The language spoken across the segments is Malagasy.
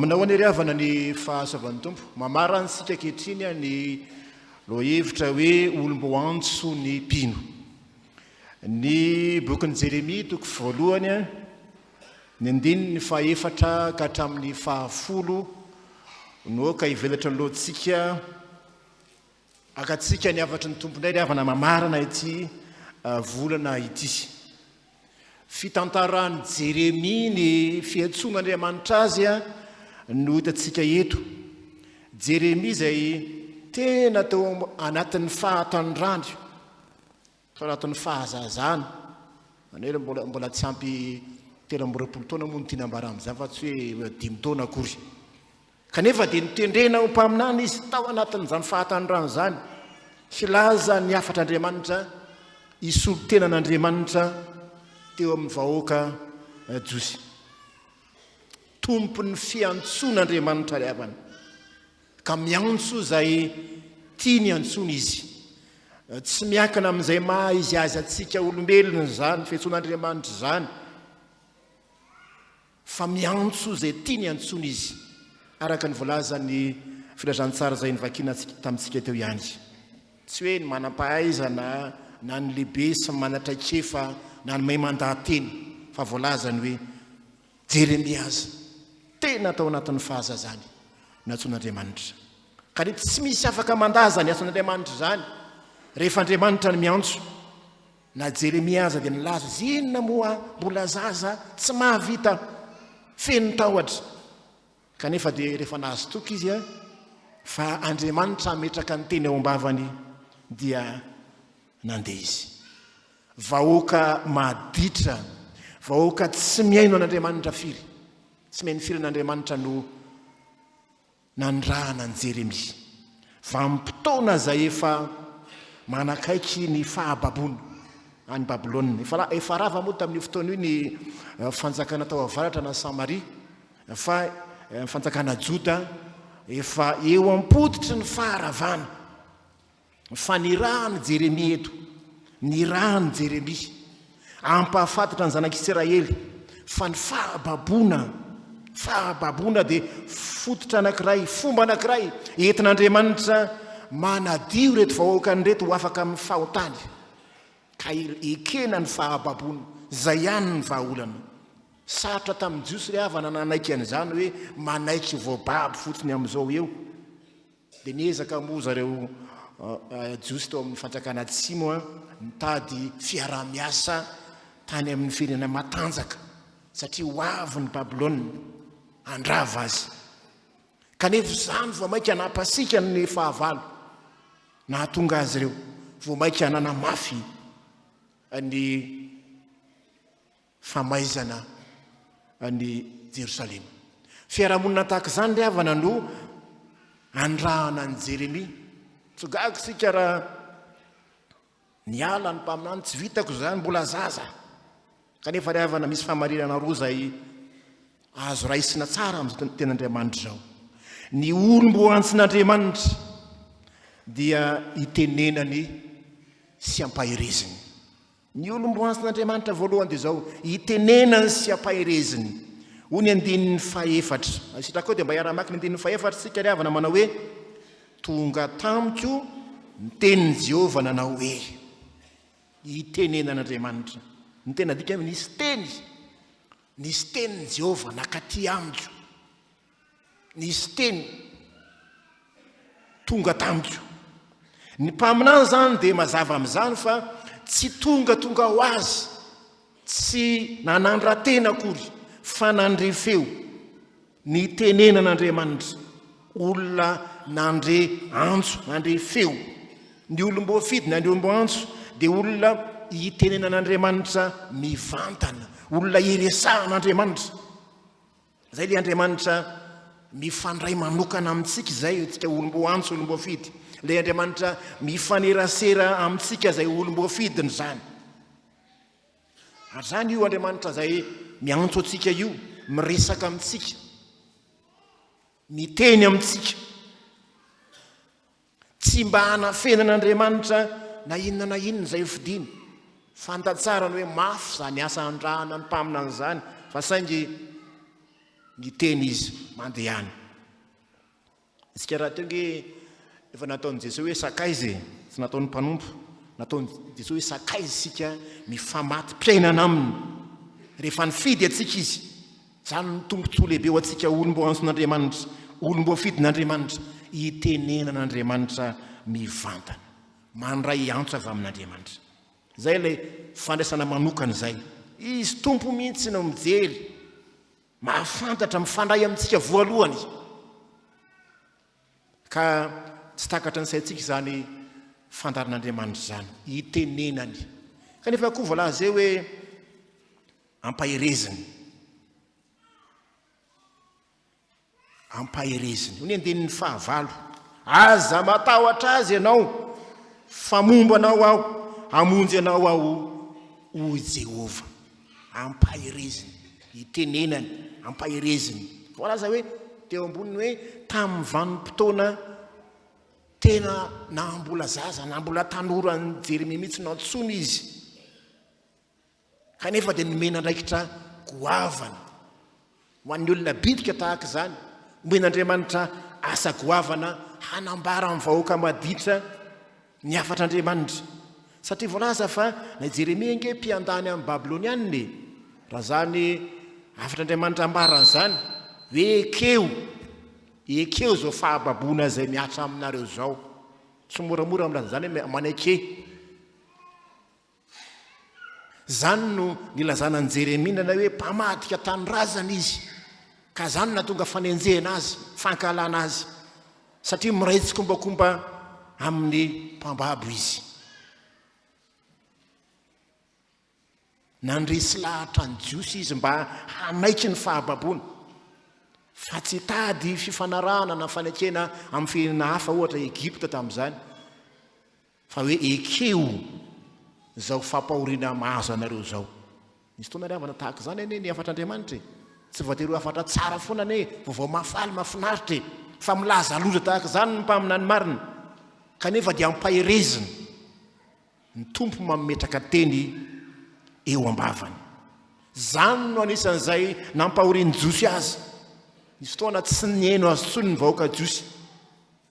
Aminao anie ry havana ny fahasoavan'ny Tompo. Mamarana isika ankehitriny ny lohahevitra hoe olom-boantso ny mpino. Ny bokin'i Jeremia toko voalohany, ny andininy fahefatra ka hatramin'ny fahafolo no aoka hivelatra ny lohantsika Hakantsika ny hafatry ny Tomponay ry havana mamarana ity volana ity. Fitantaran'i Jeremia ny fiantsoan'Andriamanitra azy no hitantsika eto. Jeremia izay tena tao anatin'ny fahatanorany, tao anatin'ny fahazazana, izany hoe mbola mbola tsy ampy 23 taona moa no tiana ambara amin'izany fa tsy hoe dimy taona akory. Kanefa dia notendrena ho mpaminany izy tao anatin'izany fahatanorana izany, hilaza ny hafatr'Andriamanitra, hisolo tena an'Andriamanitra teo amin'ny vahoaka jiosy. Tompon'ny fiantsoana Andriamanitra ry havana, ka miantso izay tiany antsoina izy. Tsy miankina amin'izay maha izy azy antsika olombelona izany fiantsoan'Andriamanitra izany. Fa miantso izay tiany antsoina izy, araka ny voalazan'ny filazantsara izay novakiana tamintsika teo ihany. Tsy hoe ny manam-pahaizana na ny lehibe sy ny mana-traikefa na ny mahay mandaha-teny, fa voalazany hoe Jeremia aza tena tao anatin'ny fahazazany nantsoin'Andriamanitra. Kanefa tsy misy afaka mandà izany asan'Andriamanitra izany rehefa Andriamanitra no miantso. Na Jeremia aza dia nilaza izy, Inona moa aho, mbola zaza, tsy mahavita, feno tahotra. Kanefa dia rehefa nahazo toky izy fa Andriamanitra hametraka ny teny ao am-bavany dia nandeha izy. Vahoaka maditra, vahoaka tsy mihaino an'Andriamanitra firy, tsy mihaino firy an'Andriamanitra no nanirahana an'i Jeremia. Vanim-potoana izay efa manakaiky ny fahababoana any Babylona. Efa, efa rava moa tamin'io fotoana io ny eh, fanjakana tao avaratra na Samaria, fa eh, ny fanjakana Joda efa eo am-pototry ny faharavana. Fa nirahan'i Jeremia eto, nirahan'i Jeremia hampahafantatra ny zanak'Isiraely fa ny fahababoana, fahababoana dia fototra anankiray, fomba anankiray entin'Andriamanitra manadio ireto vahoakany ireto ho afaka amin'ny fahotany. Ka ekena ny fahababoana, izay ihany ny vahaolana. Sarotra tamin'ny Jiosy ry havana nanaiky an'izany hoe manaiky voababo fotsiny amin'izao eo. Dia niezaka moa zareo Jiosy tao amin'ny fanjakana atsimo nitady fiaraha-miasa tany amin'ny firenena matanjaka, satria ho avy ny Babylona handrava azy. Kanefa izany vao mainka nampasiaka ny fahavalo, nahatonga azy ireo vao mainka nanamafy ny famaizana an'i Jerosalema. Fiarahamonina tahaka izany ry havana no andrahana an'i Jeremia. Tsy gaga isika raha niala ny mpaminany, tsy vitako izany, mbola zaza. Kanefa ry havana misy fahamarinana roa izay azo raisina tsara amin'izao tenin'Andriamanitra izao. Ny olom-boantsin'Andriamanitra dia itenenany sy ampahereziny. Ny olom-boansin'Andriamanitra voalohany dia izao, itenenany sy ampahereziny. Hoy ny andininy fahefatra. Raha sitraka ao dia mba hiara-hamaky ny andininy fahefatra isika ry havana manao hoe, Tonga tamiko ny tenin'i Jehovah nanao hoe. Itenenan'Andriamanitra. Ny tena dikany nisy teny, nisy tenin'i Jehovah nakaty amiko. Nisy teny tonga tamiko. Ny mpaminany izany dia mazava amin'izany fa tsy tongatonga ho azy, tsy nanandra-tena akory fa nandre feo nitenenan'Andriamanitra. Olona nandre antso, nandre feo. Ny olom-boafidy na ny olom-boantso dia olona itenenan'Andriamanitra mivantana, olona iresahan'Andriamanitra. Izay ilay Andriamanitra mifandray manokana amintsika izay, antsika olom-boantso, olom-boafidy. Ilay Andriamanitra mifanerasera amintsika izay olom-boafidiny izany. Ary izany io Andriamanitra izay miantso antsika io, miresaka amintsika, miteny amintsika. Tsy mba hanafenan'Andriamanitra na inona na inona izay hofidiny. Fantany tsara ny hoe mafy izany asa andrahana ny mpaminany izany, fa saingy. Niteny izy, Mandehana. Isika rahateo nge efa nataon'i Jesoa hoe sakaiza e, tsy nataony mpanompo, nataon'i Jesoa hoe sakaiza isika mifamato-piainana aminy. Rehefa nifidy antsika Izy, izany no tombontsoa lehibe ho antsika olom-boaantson'Andriamanitra, olom-boafidin'Andriamanitra, itenenan'Andriamanitra mivantana, mandray antso avy amin'Andriamanitra. Izay ilay fandraisana manokana izay. Izy Tompo mihitsy no mijery. Mahafantatra, mifandray amintsika voalohany. Ka tsy takatra ny saintsika izany fandaharan'Andriamanitra izany, itenenany. Kanefa koa voalaza eo hoe ampahereziny. Ampahereziny. Hoy ny andininy fahavalo, Aza matahotra azy ianao, fa momba anao aho, hamonjy anao aho, hoy Jehovah. Ampahereziny, itenenany, ampahereziny. Voalaza hoe teo amboniny hoe tamin'ny vanim-potoana tena na mbola zaza na mbola tanora an'i Jeremia mihitsy no antsoina izy. Kanefa dia nomena andraikitra goavana ho an'ny olona bitika tahaka izany. Omen'Andriamanitra asa goavana hanambara amin'ny vahoaka maditra ny hafatr'Andriamanitra. Satria voalaza fa na i Jeremia ange mpiandany amin'ny Babylonianina e! Raha izany hafatr'Andriamanitra ambarany izany, hoe ekeo, ekeo izao fahababoana izay mihatra aminareo izao. Tsy moramora milaza izany hoe maneke. Izany no nilazana an'i Jeremia indraindray hoe mpamadika tanindrazana izy, ka izany no nahatonga fanenjehana azy, fankahalana azy, satria miray tsikombakomba amin'ny mpambabo izy. Nandresy lahatra ny Jiosy izy mba hanaiky ny fahababoana, fa tsy hitady fifanarahana na fanekena amin'ny firenena hafa, ohatra Egypta tamin'izany. Fa hoe ekeo izao fampahoriana mahazo anareo izao. Misy fotoana ry havana tahaka izany anie ny hafatr'Andriamanitra e. Tsy voatery ho hafatra tsara foana anie, vaovao mahafaly, mahafinaritra e. Fa milaza loza tahaka izany ny mpaminany marina. Kanefa dia ampaherezina ny Tompo mametraka teny eo am-bavany. Izany no anisan'izay nampahorian'ny Jiosy azy. Nisy fotoana tsy nihaino azy intsony ny vahoaka Jiosy.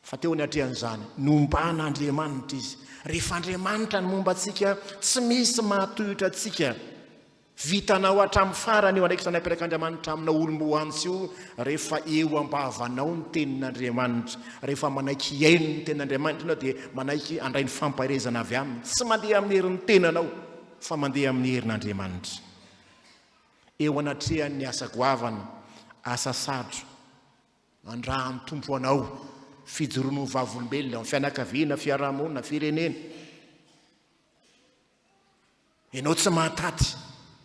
Fa teo anatrehan'izany, nomban'Andriamanitra izy. Rehefa Andriamanitra no momba antsika, tsy misy mahatohitra antsika. Vitanao hatramin'ny farany io andraikitra napetrak'Andriamanitra aminao olom-boantso io rehefa eo am-bavanao ny tenin'Andriamanitra. Rehefa manaiky hihaino ny tenin'Andriamanitra ianao dia manaiky handray ny fampaherezana avy aminy. Tsy mandeha amin'ny herin'ny tenanao fa mandeha amin'ny herin'Andriamanitra. Eo anatrehan'ny asa goavana, asa sarotra, Andrahan'ny Tompo anao fijoroana ho vavolombelona amin'ny fianakaviana, fiarahamonina, firenena. Ianao tsy mahataty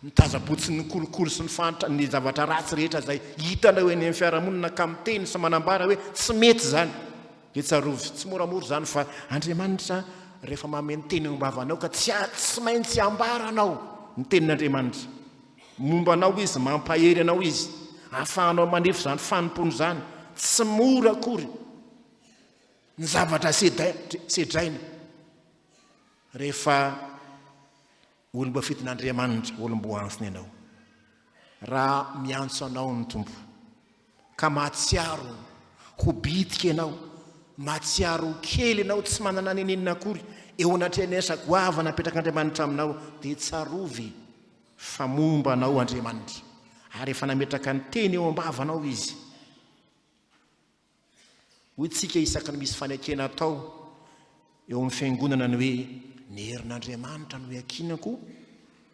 ny taza-botsin'ny kolikoly sy ny fahantra, ny zavatra ratsy rehetra izay hitanao eny amin'ny fiarahamonina ka miteny sy manambara hoe tsy mety izany. Dia tsarovy, tsy moramora izany fa Andriamanitra rehefa mameno teny eo am-bavanao ka tsy tsy maintsy ambaranao ny tenin'Andriamanitra. Momba anao Izy, mampahery anao Izy, ahafahanao manefy izany fanompoana izany. Tsy mora akory ny zavatra sedraina rehefa olom-boafidin'Andriamanitra, olom-boantsina ianao. Raha miantso anao ny Tompo, ka mahatsiaro ho bitika ianao, mahatsiaro ho kely ianao, tsy manana n'inon'inona akory eo anatrehan'ny asa goavana apetrak'Andriamanitra aminao, dia tsarovy Fa momba anao Andriamanitra, ary efa nametraka ny teny eo am-bavanao Izy. Hoy tsika isaky ny misy fanekena atao eo amin'ny fiangonana ny hoe, ny herin'Andriamanitra no iankinako,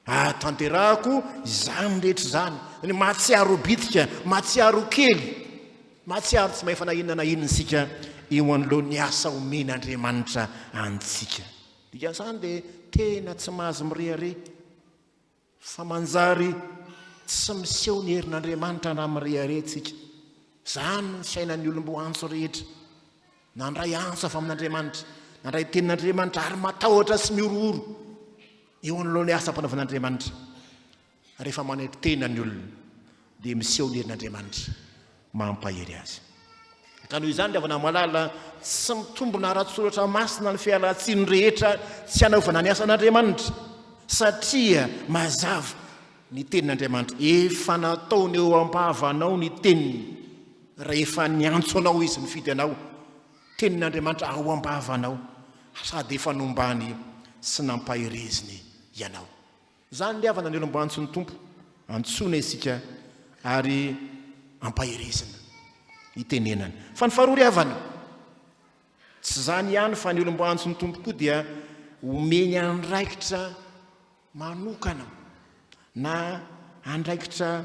ahatanterahako izany rehetra izany. Ny mahatsiaro ho bitika, mahatsiaro ho kely, mahatsiaro tsy mahefa na inona na inona isika eo anoloan'ny asa omen'Andriamanitra antsika. Dikan'izany dia tena tsy mahazo mirehareha fa manjary tsy miseho ny herin'Andriamanitra raha mirehareha tsika. Izany no fiainan'ny olom-boantso rehetra. Nandray antso avy amin'Andriamanitra, nandray tenin'Andriamanitra ary matahotra sy mihorohoro eo anoloan'ny asa ampanaovan'Andriamanitra. Rehefa manetry tena ny olona dia miseho ny herin'Andriamanitra mampahery azy. Ka noho izany ry havana malala, tsy mitombina ara-tsoratra masina ny fialan-tsiny rehetra tsy hanaovana ny asan'Andriamanitra, satria mazava. Ny tenin'Andriamanitra. Efa nataony eo am-bavanao ny teniny rehefa niantso anao Izy nifidy anao. Tenin'Andriamanitra ao am-bavanao sady efa nombany sy nampahereziny ianao. Izany ry havana ny olom-boantson'ny Tompo. Antsoina isika ary ampaherezina, itenenana. Fa ny faharoa ry havana, tsy izany ihany fa ny olom-boantson'ny Tompo koa dia omeny andraikitra manokana na andraikitra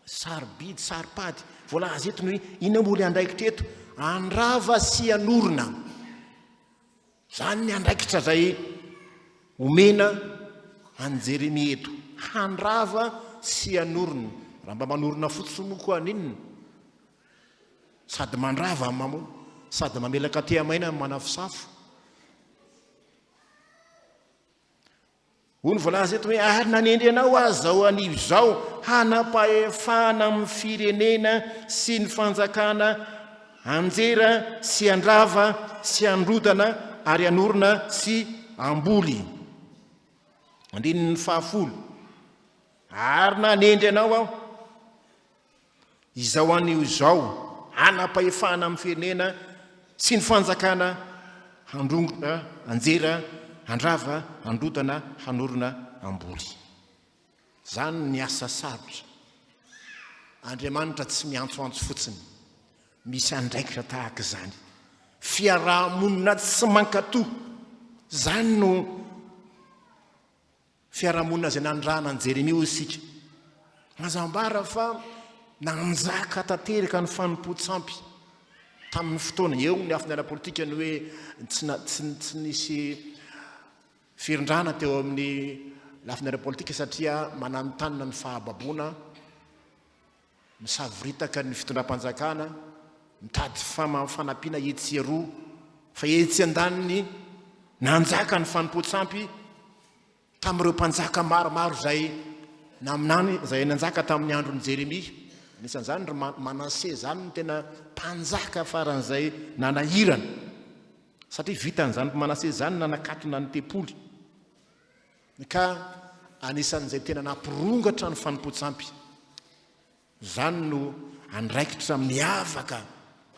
sarobidy, saropady. Voalaza eto ny hoe inona moa ilay andraikitra eto? Handrava sy hanorina. Izany ny andraikitra izay omena an'i Jeremia eto. Handrava sy hanorina. Raha mba manorina fotsiny moa koa haninona? Sady mandrava ny mamono, sady mamelaka tehamaina ny manafosafo. Hoy ny voalaza eto hoe, Ary nanendry anao aho izao anio izao hanam-pahefana amin'ny firenena sy ny fanjakana hanjera sy handrava sy handrodana ary hanorina sy hamboly. Andininy fahafolo. Ary nanendry anao aho. Izao anio izao, hanam-pahefana amin'ny firenena sy ny fanjakana handrongona, hanjera, handrava, handrodana, hanorina, hamboly. Izany ny asa sarotra. Andriamanitra tsy miantsoantso fotsiny. Misy andraikitra tahaka izany. Fiaraha-monina tsy mankatò. Izany no Fiarahamonina izay nanirahana an'i Jeremia hoy isika. Aza ambara fa nanjaka tanteraka ny fanompoan-tsampy tamin'ny fotoana. Eo ny lafiny ara-politika ny hoe tsy tsy nisy firindrana teo amin'ny lafiny ara-politika satria mananontanona ny fahababoana, misavoritaka ny fitondram-panjakana, mitady fanampiana etsy sy eroa, fa etsy andaniny nanjaka ny fanompoan-tsampy tamin'ireo mpanjaka maromaro izay naminany, izay nanjaka tamin'ny andron'i Jeremia. Anisan'izany ry Manase, izany no tena mpanjaka faran'izay nanahirana, satria vitan'izany Manase izany nanakatona ny tempoly. Ka anisan'izay tena nampirongatra ny fanompoan-tsampy. Izany no andraikitra miavaka,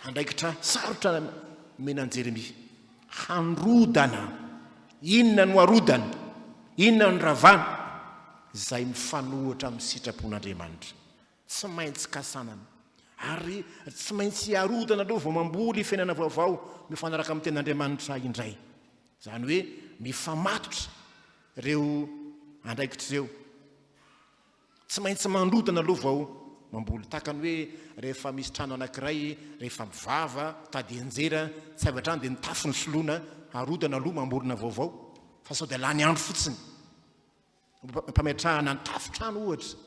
andraikitra sarotra nomena an'i Jeremia. Handrodana. Inona no harodana? Inona no ravana? Izay mifanohitra amin'ny sitrapon'Andriamanitra. Tsy maintsy kasanana. Ary tsy maintsy harodana aloha vao mamboly fiainana vaovao mifanaraka amin'ny tenin'Andriamanitra indray. Izany hoe mifamatotra ireo andraikitra ireo. Tsy maintsy mandrodana aloha vao mamboly. Tahaka ny hoe rehefa misy trano anankiray, rehefa mivava, tady hianjera, tsy avy hatrany dia ny tafo no soloina, arodana aloha mamorona vaovao fa sao dia lany andro fotsiny. Mpametrahana ny tafon-trano ohatra,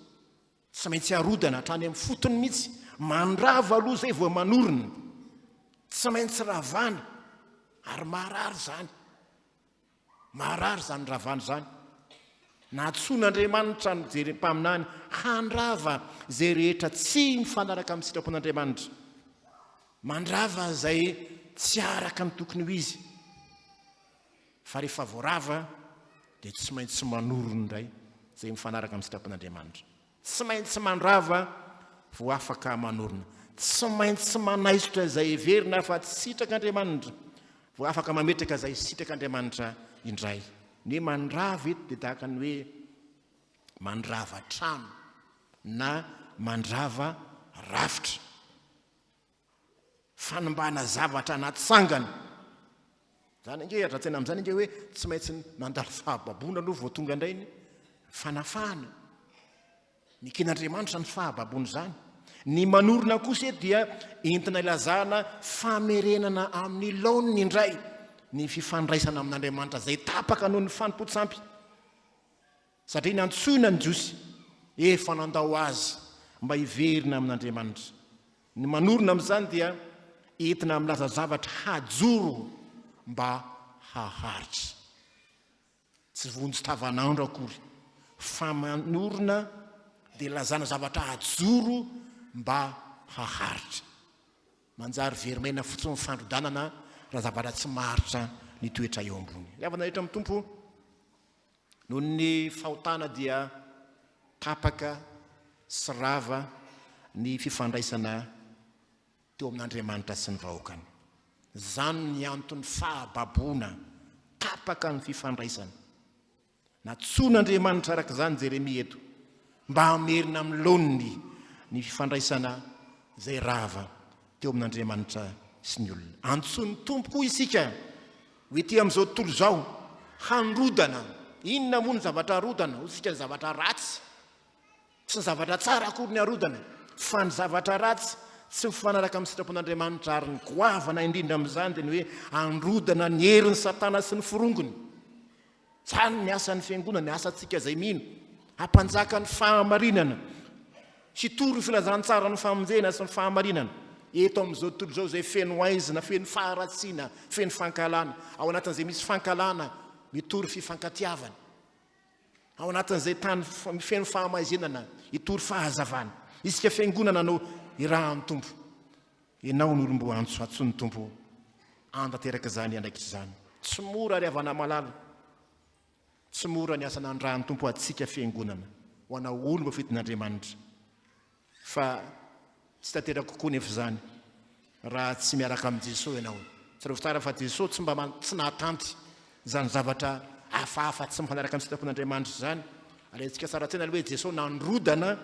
tsy maintsy arodana hatrany amin'ny fotony mihitsy, mandrava aloha izay vao manorina. Tsy maintsy ravana ary marary izany. Marary izany ravana izany. Nantsoin'Andriamanitra ny Jeremia mpaminany handrava izay rehetra tsy mifanaraka amin'ny sitrapon'Andriamanitra. Mandrava izay tsy araka ny tokony ho izy. Fa rehefa voarava dia tsy maintsy manorina indray izay mifanaraka amin'ny sitrapon'Andriamanitra. Tsy maintsy mandrava vao afaka manorina. Tsy maintsy manaisotra izay heverina fa tsy sitrak'Andriamanitra vao afaka mametraka izay sitrak'Andriamanitra indray. Ny hoe mandrava eto dia tahaka ny hoe mandrava trano na mandrava rafitra. Fanimbana zavatra natsangana. Izany ange, raha amin'izany ange hoe tsy maintsy nandalo fahababoana aloha vao tonga indray ny fanafahana. Neken'Andriamanitra ny fahababoana izany. Ny manorina kosa eto dia entina ilazana famerenana amin'ny laoniny indray ny fifandraisana amin'Andriamanitra izay tapaka noho ny fanompoan-tsampy. Satria nantsoina ny Jiosy efa nandao azy mba hiverina amin'Andriamanitra. Ny manorina amin'izany dia entina milaza zavatra hajoro mba haharitra. Tsy vonjy tavanandro akory fa manorina dia ilazana zavatra hajoro mba haharitra. Manjary very maina fotsiny ny fandrodanana raha zavatra tsy maharitra ny toetra eo ambony. Ry havana rehetra amin'ny Tompo, Noho ny fahotana dia. Tapaka sy rava ny fifandraisana teo amin'Andriamanitra sy ny vahoakany. Izany ny anton'ny fahababoana, tapaka ny fifandraisana. Nantsoin'Andriamanitra araka izany Jeremia eto mba hamerina amin'ny laoniny ny fifandraisana izay rava teo amin'Andriamanitra sy ny olona. Antsoin'ny Tompo koa isika ho ety amin'izao tontolo izao handrodana. Inona moa ny zavatra arodana? Hoy isika ny zavatra ratsy. Tsy ny zavatra tsara akory ny arodana, fa ny zavatra ratsy tsy mifanaraka amin'ny sitrapon'Andriamanitra, ary ny goavana indrindra amin'izany dia ny hoe androdana ny herin'i Satana sy ny forongony. Izany ny asan'ny Fiangonana, ny asantsika izay mino. Hampanjaka ny fahamarinana, hitory ny filazantsaran'ny famonjena sy ny fahamarinana eto amin'izao tontolo izao izay feno haizina, feno faharatsiana, feno fankahalana. Ao anatin'izay misy fankahalana, mitory fifankatiavana. Ao anatin'izay tany feno fahamaizinana, hitory fahazavana. Isika Fiangonana no irahan'ny Tompo. Ianao no olom-boantso antsoin'ny Tompo hantanteraka izany andraikitra izany. Tsy mora ry havana malala. Tsy mora ny asa nandrahan'ny Tompo antsika Fiangonana ho anao olom-boafidin'Andriamanitra. Fa tsy tanteraka kokoa nefa izany raha tsy miaraka amin'i Jesoa ianao. Tsarovy tsara fa Jesoa tsy mba tsy nahatanty izany zavatra hafahafa tsy mifanaraka amin'ny sitrapon'Andriamanitra izany. Alaintsika sary an-tsaina aloha hoe Jesoa nandrodana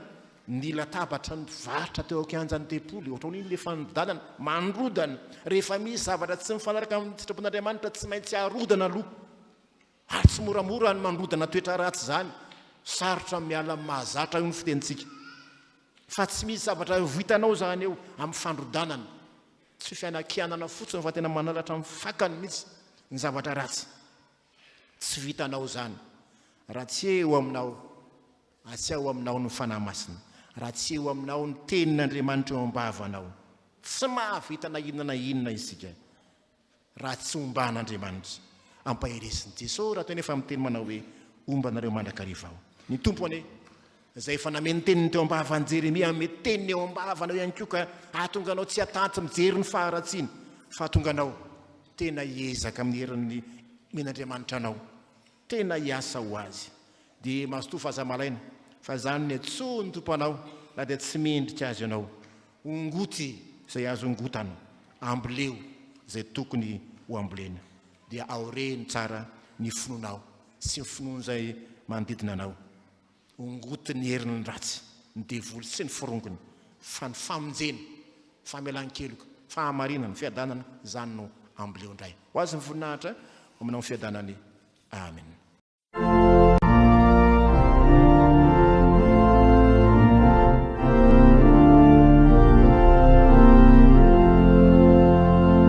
ny latabatra ny mpivarotra teo an-kianjan'ny tempoly. Ohatran'ny inona ilay fanodonana? Mandrodana. Rehefa misy zavatra tsy mifanaraka amin'ny sitrapon'Andriamanitra tsy maintsy arodana aloha. Ary tsy moramora ny mandrodana toetra ratsy izany, sarotra ny miala amin'ny mahazatra hoy ny fitenintsika. Fa tsy misy zavatra ho vitanao izany eo amin'ny fandrodanana. Tsy fianakianana fotsiny fa tena manala hatramin'ny fakany mihitsy ny zavatra ratsy. Tsy vitanao izany raha tsy eo aminao, raha tsy ao aminao ny Fanahy Masina, raha tsy eo aminao ny Tenin'Andriamanitra eo am-bavanao. Tsy mahavita na inona na inona isika. Raha tsy omban'Andriamanitra. Ampaherezin'i Jesoa raha toa nefa miteny manao hoe, Homba anareo mandrakariva Aho. Ny Tompo anie, izay efa nameno teniny teo am-bavan'i Jeremia, hanome teniny eo am-bavanao ihany koa ka hahatonga anao tsy hatanty mijery ny faharatsiana, fa hahatonga anao tena hiezaka amin'ny herin'ny omen'Andriamanitra anao, tena hiasa ho Azy. Dia mazotoa fa aza malaina, fa izany no iantsoan'ny Tompo anao na dia tsy mendrika Azy ianao. Ongoty izay azo ongotana, amboleo izay tokony ho ambolena, dia aoreno tsara ny finoanao sy ny finoan'izay manodidina anao. Ongoty ny herin'ny ratsy, ny devoly sy ny forongony, fa ny famonjena, famelan-keloka, fahamarinana, fiadanana, izany no amboleo indray. Ho azy ny voninahitra, ho aminao ny fiadanany. Amen.